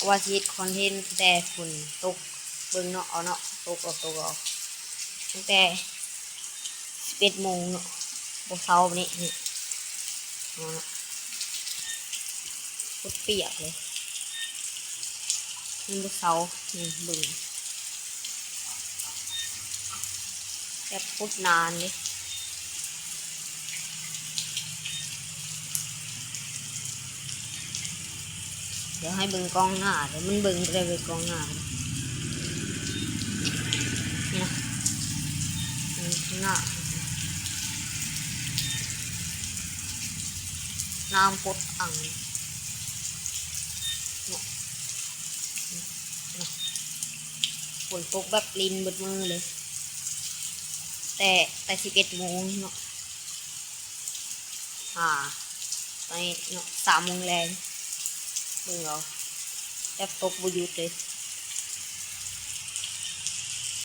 ວ່າຊິເຮັດຄອນເທັນ ແຕ່ຝົນຕົກ ເບິ່ງເນາະ ເອົາເນາະ ຕົກເອົາ ຕົກເອົາ ຕັ້ງແຕ່ສິບເອັດໂມງເນາະ ບໍ່ເຊົານີ້ ນີ້ ເອົາເນາະ ໝົດປຽກເລີຍ ມັນບໍ່ເຊົາ ນີ້ເບິ່ງ ແບບໂຄດນານເດ້. ດຽວໃຫ້ເບິ່ງກ້ອງໜ້າເດີ ມັນເບິ່ງບໍ່ໄດ້ເວີຍກ້ອງໜ້າ ນີ້ນະ ນີ້ໜ້າ ນ້ຳກົດອັ່ງເນາະ ຝົນຕົກແບບລິນເບິດມື້ເລີຍ ແຕ່ ແຕ່ສິບເອັດໂມງເນາະ ຫາ ຕອນນີ້ເນາະ ສາມໂມງແລງ ເບິ່ງເອົາ ແບບຕົກບໍ່ຢຸດເລີຍ.